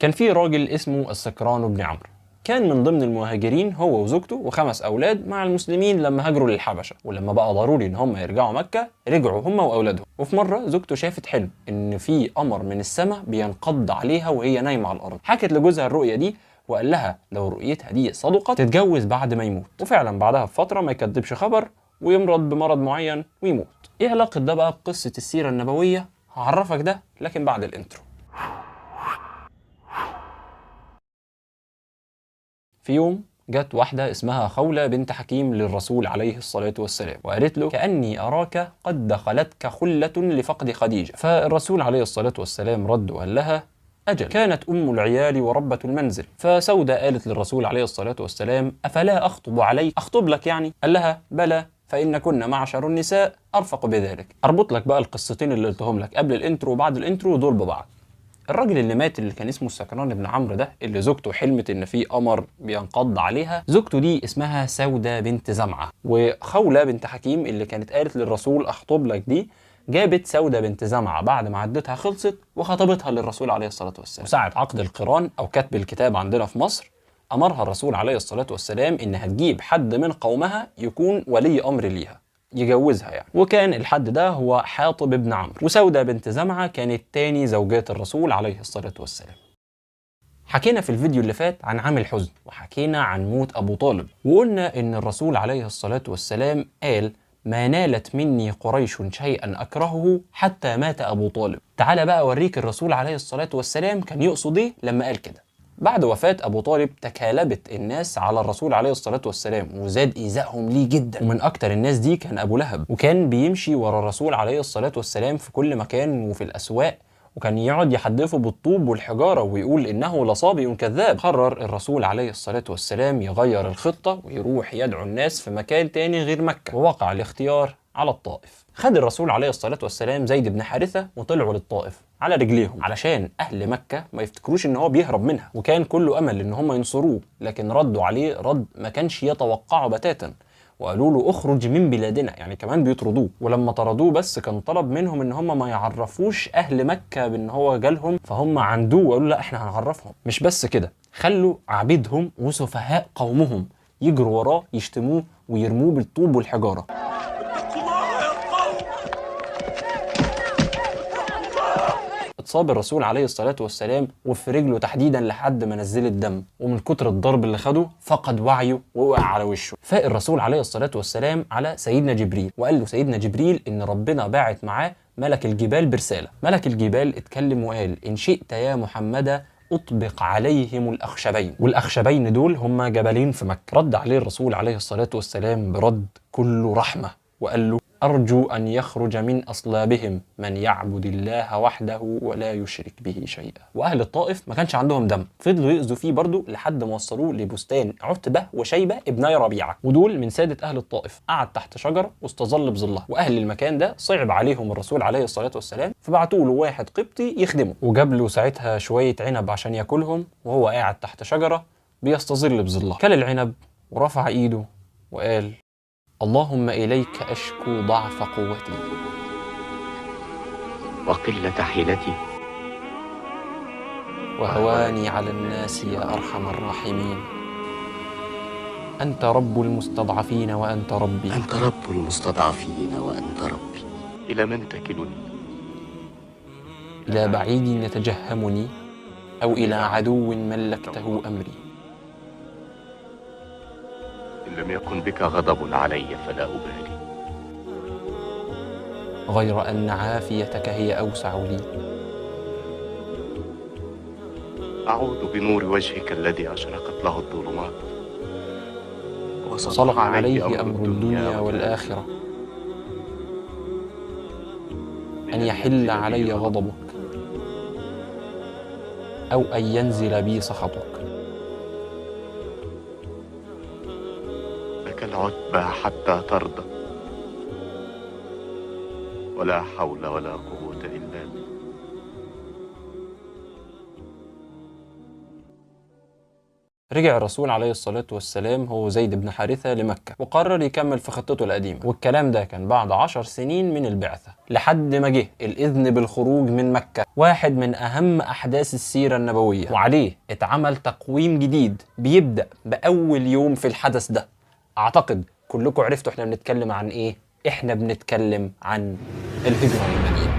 كان في راجل اسمه السكران بن عمرو، كان من ضمن المهاجرين هو وزوجته و5 أولاد مع المسلمين لما هاجروا للحبشة، ولما بقى ضروري إن هم يرجعوا مكة رجعوا هم وأولادهم. وفي مرة زوجته شافت حلم إن في قمر من السماء بينقض عليها وهي نايمة على الأرض. حكت لجوزها الرؤية دي وقال لها لو رؤيتها دي صدقت تتجوز بعد ما يموت، وفعلا بعدها بفترة ما يكدبش خبر ويمرض بمرض معين ويموت. إيه علاقة ده بقى بقصة السيرة النبوية؟ هعرفك ده لكن بعد ال intro. في يوم جت واحدة اسمها خولة بنت حكيم للرسول عليه الصلاة والسلام وقالت له كأني أراك قد دخلتك خلة لفقد خديجة. فالرسول عليه الصلاة والسلام رد وقال لها أجل، كانت أم العيال وربة المنزل. فسودة قالت للرسول عليه الصلاة والسلام أفلا أخطب عليك، أخطب لك يعني؟ قال لها بلى، فإن كنا معشر النساء أرفق بذلك. أربط لك بقى القصتين اللي قلتهم لك قبل ال intro وبعد ال intro دول ببعض. الراجل اللي مات اللي كان اسمه السكران بن عمرو ده، اللي زوجته حلمت ان في قمر بينقض عليها، زوجته دي اسمها سودة بنت زمعة. وخولة بنت حكيم اللي كانت قالت للرسول اخطب لك دي، جابت سودة بنت زمعة بعد ما عدتها خلصت وخطبتها للرسول عليه الصلاة والسلام. وساعة عقد القران او كتب الكتاب عندنا في مصر، امرها الرسول عليه الصلاة والسلام انها تجيب حد من قومها يكون ولي امر ليها، يجوزها يعني. وكان الحد ده هو حاطب بن عمرو. وسودة بنت زمعة كانت تاني زوجات الرسول عليه الصلاة والسلام. حكينا في الفيديو اللي فات عن عام الحزن، وحكينا عن موت أبو طالب، وقلنا إن الرسول عليه الصلاة والسلام قال ما نالت مني قريش شيئا أكرهه حتى مات أبو طالب. تعال بقى أوريك الرسول عليه الصلاة والسلام كان يقصد إيه لما قال كده. بعد وفاة أبو طالب تكالبت الناس على الرسول عليه الصلاة والسلام وزاد إيذائهم ليه جدا، ومن أكتر الناس دي كان أبو لهب، وكان بيمشي ورا الرسول عليه الصلاة والسلام في كل مكان وفي الأسواق، وكان يقعد يحدفه بالطوب والحجارة ويقول إنه لصابي كذاب. قرر الرسول عليه الصلاة والسلام يغير الخطة ويروح يدعو الناس في مكان تاني غير مكة، ووقع الاختيار على الطائف. خد الرسول عليه الصلاة والسلام زيد بن حارثة وطلعوا للطائف على رجليهم علشان أهل مكة ما يفتكروش إن هو بيهرب منها، وكان كله أمل إن هم ينصروه، لكن ردوا عليه رد ما كانش يتوقعه بتاتا، وقالوا له اخرج من بلادنا، يعني كمان بيطردوه. ولما طردوه بس كان طلب منهم ان هم ما يعرفوش اهل مكة بان هو جالهم، فهم عندوه وقالوا لا احنا هنعرفهم. مش بس كده، خلوا عبيدهم وسفهاء قومهم يجروا وراه يشتموه ويرموه بالطوب والحجارة. اتصاب الرسول عليه الصلاة والسلام وفي رجله تحديدا لحد ما نزل الدم، ومن كتر الضرب اللي خده فقد وعيه ووقع على وشه. فاق الرسول عليه الصلاة والسلام على سيدنا جبريل وقال له سيدنا جبريل ان ربنا باعت معاه ملك الجبال برسالة. ملك الجبال اتكلم وقال ان شئت يا محمد اطبق عليهم الاخشبين، والاخشبين دول هما جبلين في مكة. رد عليه الرسول عليه الصلاة والسلام برد كله رحمة وقال له أرجو أن يخرج من أصلابهم من يعبد الله وحده ولا يشرك به شيئا. وأهل الطائف ما كانش عندهم دم، فضلوا يؤذوا فيه برضو لحد ما وصلوه لبستان عتبة وشيبة ابني ربيعة، ودول من سادة أهل الطائف. قعد تحت شجرة واستظل بظلها، وأهل المكان ده صعب عليهم الرسول عليه الصلاة والسلام، فبعتوا له واحد قبطي يخدمه، وجاب له ساعتها شوية عنب عشان ياكلهم وهو قاعد تحت شجرة بيستظل بظلها. كل العنب ورفع إيده وقال اللهم إليك أشكو ضعف قوتي وقلة حيلتي وهواني على الناس يا أرحم الراحمين. أنت رب المستضعفين وأنت ربي. أنت رب المستضعفين وأنت ربي. إلى من تكلني؟ إلى بعيد يتجهمني أو إلى عدو ملكته أمري. إن لم يكن بك غضب علي فلا أبالي، غير أن عافيتك هي أوسع لي. أعوذ بنور وجهك الذي أشرقت له الظلمات وصلح عليه أمر الدنيا والآخرة، أن يحل علي غضبك أو أن ينزل بي سخطك. لك العتبى حتى ترضى، ولا حول ولا قوة إلا بالله. رجع الرسول عليه الصلاة والسلام هو زيد بن حارثة لمكة، وقرر يكمل في خطته القديمة، والكلام ده كان بعد 10 سنين من البعثة، لحد ما جه الإذن بالخروج من مكة، واحد من أهم أحداث السيرة النبوية، وعليه اتعمل تقويم جديد بيبدأ بأول يوم في الحدث ده. أعتقد كلكم عرفتوا احنا بنتكلم عن إيه؟ احنا بنتكلم عن الهجرة للمدينة.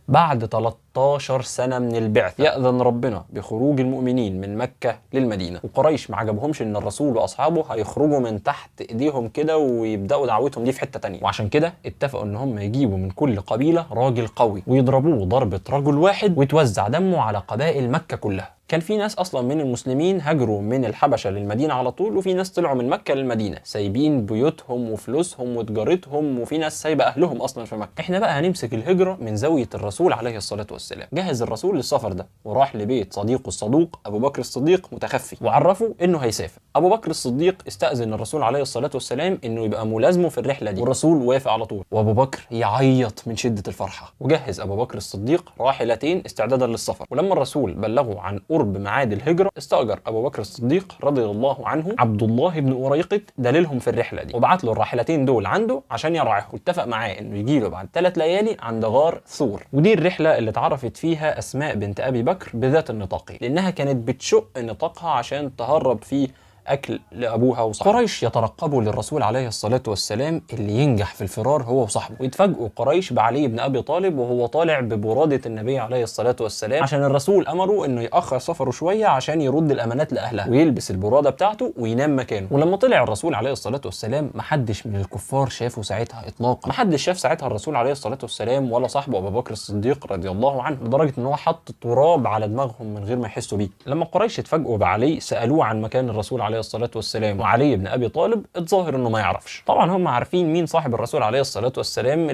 بعد 13 سنة من البعثة يأذن ربنا بخروج المؤمنين من مكة للمدينة، وقريش ما عجبهمش إن الرسول وأصحابه هيخرجوا من تحت إيديهم كده ويبدأوا دعوتهم دي في حتة تانية، وعشان كده اتفقوا إن هم يجيبوا من كل قبيلة راجل قوي ويضربوه ضربة رجل واحد ويتوزع دمه على قبائل مكة كلها. كان في ناس اصلا من المسلمين هاجروا من الحبشة للمدينة على طول، وفي ناس طلعوا من مكة للمدينة سايبين بيوتهم وفلوسهم وتجارتهم، وفي ناس سايبه اهلهم اصلا في مكة. احنا بقى هنمسك الهجرة من زاوية الرسول عليه الصلاة والسلام. جهز الرسول للسفر ده وراح لبيت صديقه الصدوق ابو بكر الصديق متخفي، وعرفه انه هيسافر. ابو بكر الصديق استأذن الرسول عليه الصلاة والسلام انه يبقى ملازمه في الرحلة دي، والرسول وافق على طول، وابو بكر يعيط من شده الفرحة. وجهز ابو بكر الصديق راحلتين استعدادا للسفر، ولما الرسول بلغه عن قرب ميعاد الهجرة استأجر أبو بكر الصديق رضي الله عنه عبد الله بن أريقط دليلهم في الرحلة دي، وبعت له الراحلتين دول عنده عشان يراعيهم، واتفق معاه إنه يجي له بعد 3 ليالي عند غار ثور. ودي الرحلة اللي اتعرفت فيها أسماء بنت أبي بكر بذات النطاقين، لأنها كانت بتشق نطاقها عشان تهرب فيه أكل لأبوها وصاحبه. قريش يترقبوا للرسول عليه الصلاة والسلام اللي ينجح في الفرار هو وصاحبه، ويتفاجئوا قريش بعلي بن أبي طالب وهو طالع ببرادة النبي عليه الصلاة والسلام، عشان الرسول أمره إنه يأخر سفره شوية عشان يرد الأمانات لأهلها ويلبس البرادة بتاعته وينام مكانه. ولما طلع الرسول عليه الصلاة والسلام محدش من الكفار شافه ساعتها إطلاقا، محدش شاف ساعتها الرسول عليه الصلاة والسلام ولا صاحبه أبو بكر الصديق رضي الله عنه، لدرجة إن هو حط تراب على دماغهم من غير ما يحسوا بيه. لما قريش اتفاجئوا بعلي سألوه عن مكان الرسول عليه الصلاة والسلام، وعلي بن أبي طالب اتظاهر انه ما يعرفش. طبعا هم عارفين مين صاحب الرسول عليه الصلاة والسلام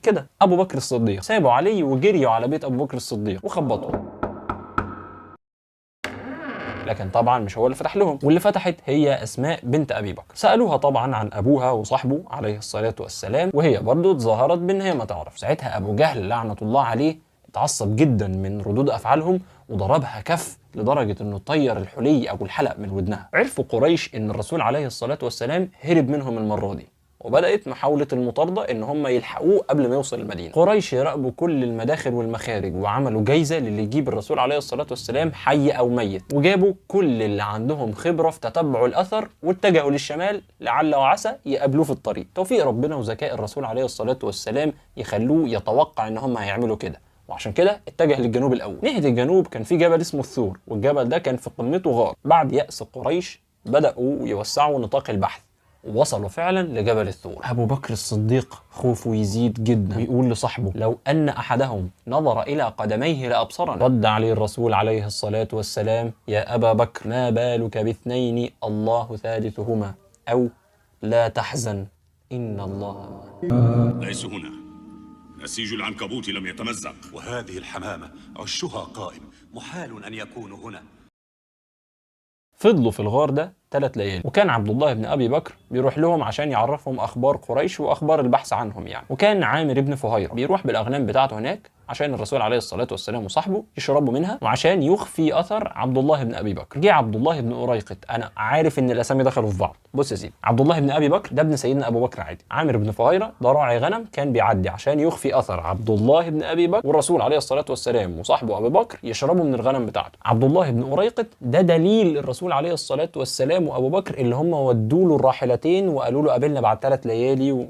كده، أبو بكر الصديق. سابوا علي وجريوا على بيت أبو بكر الصديق وخبطوا، لكن طبعا مش هو اللي فتح لهم، واللي فتحت هي أسماء بنت أبي بكر. سألوها طبعا عن أبوها وصاحبه عليه الصلاة والسلام، وهي برضو اتظاهرت بأن هي ما تعرف. ساعتها أبو جهل لعنة الله عليه اتعصب جدا من ردود أفعالهم وضربها كف لدرجة انه طير الحلي او الحلق من ودنها. عرفوا قريش ان الرسول عليه الصلاة والسلام هرب منهم المرة دي، وبدأت محاولة المطاردة ان هم يلحقوه قبل ما يوصل المدينة. قريش راقبوا كل المداخل والمخارج وعملوا جايزة للي يجيب الرسول عليه الصلاة والسلام حي او ميت، وجابوا كل اللي عندهم خبرة في تتبع الاثر واتجهوا للشمال لعل وعسى يقابلوه في الطريق. توفيق ربنا وذكاء الرسول عليه الصلاة والسلام يخلوه يتوقع ان هم هيعملوا كده، وعشان كده اتجه للجنوب الاول. ناحية الجنوب كان في جبل اسمه الثور، والجبل ده كان في قمته غار. بعد يأس قريش بدأوا يوسعوا نطاق البحث ووصلوا فعلا لجبل الثور. ابو بكر الصديق خوفه يزيد جدا ويقول لصاحبه لو ان احدهم نظر الى قدميه لابصرنا. رد عليه الرسول عليه الصلاة والسلام يا ابا بكر ما بالك باثنين الله ثالثهما، او لا تحزن ان الله معنا. ليس هنا، نسيج العنكبوت لم يتمزق، وهذه الحمامة عشها قائم، محال أن يكون هنا. فضلوا في الغار ده 3 ليالي، وكان عبد الله بن أبي بكر بيروح لهم عشان يعرفهم أخبار قريش وأخبار البحث عنهم يعني. وكان عامر بن فهيرة بيروح بالأغنام بتاعته هناك عشان الرسول عليه الصلاة والسلام وصاحبه يشربوا منها، وعشان يخفي أثر عبد الله بن أبي بكر. جه عبد الله بن أريقط، أنا عارف إن الأسامي دخلوا في بعض، بص يا سيدي، عبد الله بن أبي بكر ده ابن سيدنا أبو بكر عادي، عامر بن فهيرة ده راعي غنم كان بيعدي عشان يخفي أثر عبد الله بن أبي بكر والرسول عليه الصلاة والسلام وصاحبه أبو بكر يشربوا من الغنم بتاعته. عبد الله بن أريقط ده دليل الرسول عليه الصلاة والسلام وأبو بكر اللي هم ودوا له الراحلتين وقالوا له قابلنا بعد 3 ليالي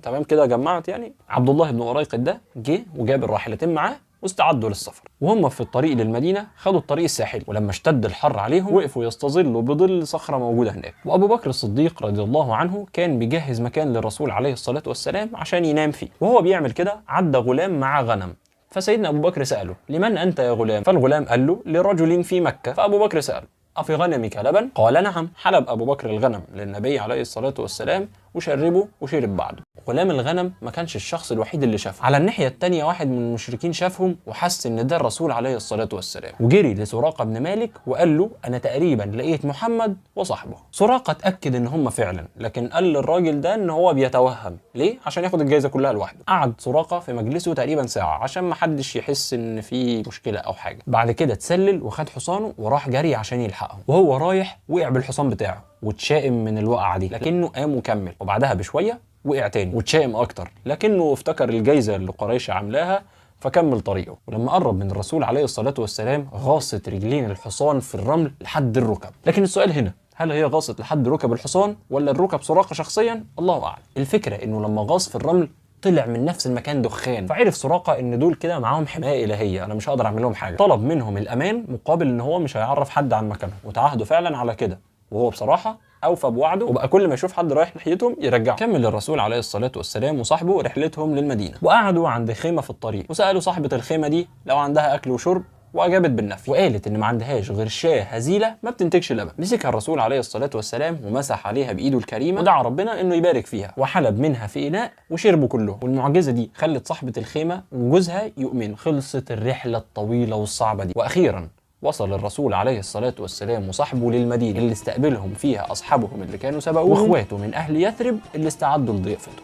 تمام كده جمعت يعني. عبد الله بن أريقط ده جه وجاب الراحلتين معاه واستعدوا للسفر، وهم في الطريق للمدينة خدوا الطريق الساحلي، ولما اشتد الحر عليهم وقفوا يستظلوا بظل صخرة موجودة هناك. وابو بكر الصديق رضي الله عنه كان بيجهز مكان للرسول عليه الصلاة والسلام عشان ينام فيه، وهو بيعمل كده عدى غلام مع غنم، فسيدنا ابو بكر سأله لمن انت يا غلام؟ فالغلام قال له لرجل في مكة. فابو بكر سأله أفي غنمك لبن؟ قال نعم. حلب أبو بكر الغنم للنبي عليه الصلاة والسلام وشربه وشرب بعده. غلام الغنم ما كانش الشخص الوحيد اللي شافه. على الناحية الثانية واحد من المشركين شافهم وحس ان ده الرسول عليه الصلاة والسلام، وجري لسراقه بن مالك وقال له انا تقريبا لقيت محمد وصاحبه. سراقه اتاكد ان هم فعلا، لكن قال للراجل ده ان هو بيتوهم. ليه؟ عشان ياخد الجائزة كلها لوحده. قعد سراقه في مجلسه تقريبا ساعة عشان ما حدش يحس ان في مشكلة او حاجة. بعد كده اتسلل وخد حصانه وراح جري عشان يلحقهم، وهو رايح وقع بالحصان بتاعه واتشائم من الوقعة دي، لكنه قام وكمل. وبعدها بشوية وقع تاني واتشائم اكتر، لكنه افتكر الجايزة اللي قريش عاملاها فكمل طريقه. ولما قرب من الرسول عليه الصلاة والسلام غاصت رجلين الحصان في الرمل لحد الركب. لكن السؤال هنا، هل هي غاصت لحد ركب الحصان ولا الركب سراقه شخصيا؟ الله اعلم. الفكرة انه لما غاص في الرمل طلع من نفس المكان دخان، فعرف سراقه ان دول كده معاهم حماية الهيه، انا مش هقدر اعمل لهم حاجة. طلب منهم الامان مقابل ان هو مش هيعرف حد عن مكانهم، وتعهدوا فعلا على كده. وهو بصراحة اوفى بوعده، وبقى كل ما يشوف حد رايح ناحيتهم يرجعه. كمل الرسول عليه الصلاة والسلام وصاحبه رحلتهم للمدينة، وقعدوا عند خيمة في الطريق، وسالوا صاحبه الخيمة دي لو عندها اكل وشرب، واجابت بالنفي، وقالت ان ما عندهاش غير شاه هزيلة ما بتنتجش لبن. مسكها الرسول عليه الصلاة والسلام ومسح عليها بايده الكريمة، ودعا ربنا انه يبارك فيها، وحلب منها في اناء وشربوا كلهم. والمعجزة دي خلت صاحبه الخيمة وجوزها يؤمنوا. خلصت الرحلة الطويلة والصعبه دي، واخيرا وصل الرسول عليه الصلاة والسلام وصحبه للمدينة اللي استقبلهم فيها أصحابهم اللي كانوا سبقوهم وإخواته من أهل يثرب اللي استعدوا لضيافته.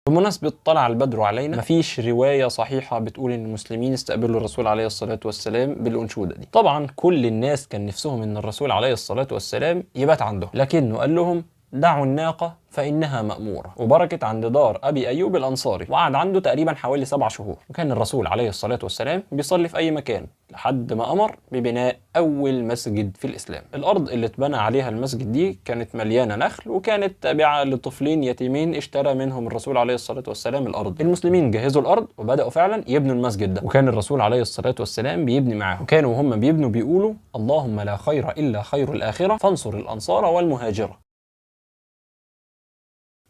بمناسبة طلع البدر علينا، مفيش رواية صحيحة بتقول إن المسلمين استقبلوا الرسول عليه الصلاة والسلام بالأنشودة دي. طبعا كل الناس كان نفسهم إن الرسول عليه الصلاة والسلام يبات عندهم، لكنه قال لهم دعوا الناقة فإنها مأمورة، وبركت عند دار أبي أيوب الأنصاري، وقعد عنده تقريبا حوالي 7 شهور. وكان الرسول عليه الصلاة والسلام بيصلي في أي مكان لحد ما أمر ببناء أول مسجد في الإسلام. الأرض اللي اتبنى عليها المسجد دي كانت مليانة نخل، وكانت تابعة لطفلين يتيمين اشترى منهم الرسول عليه الصلاة والسلام الأرض. المسلمين جهزوا الأرض وبدأوا فعلا يبنوا المسجد ده، وكان الرسول عليه الصلاة والسلام بيبني معاهم، وكانوا وهم بيبنوا بيقولوا اللهم لا خير إلا خير الآخرة فانصر الأنصار والمهاجرة.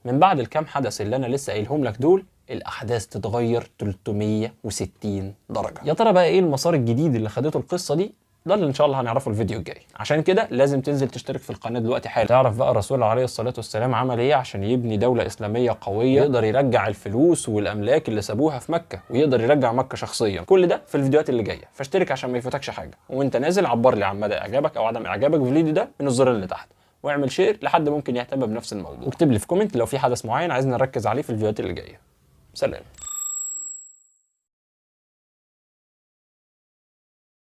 من بعد الكام حدث اللي انا لسه قايلهم لك دول، الاحداث تتغير 360 درجه. يا ترى بقى ايه المسار الجديد اللي خدته القصة دي؟ ده اللي ان شاء الله هنعرفه الفيديو الجاي. عشان كده لازم تنزل تشترك في القناة دلوقتي حالا، تعرف بقى الرسول عليه الصلاة والسلام عمل ايه عشان يبني دولة اسلامية قوية، يقدر يرجع الفلوس والاملاك اللي سابوها في مكة، ويقدر يرجع مكة شخصيا. كل ده في الفيديوهات اللي جاية، فاشترك عشان ما يفوتكش حاجة. وانت نازل عبر لي عن مدى اعجابك او عدم اعجابك بالفيديو ده من الزر اللي تحت، واعمل share لحد ممكن يهتم بنفس الموضوع، واكتب لي في comment لو في حدث معين عايزنا نركز عليه في الفيديوهات اللي جاية. سلام.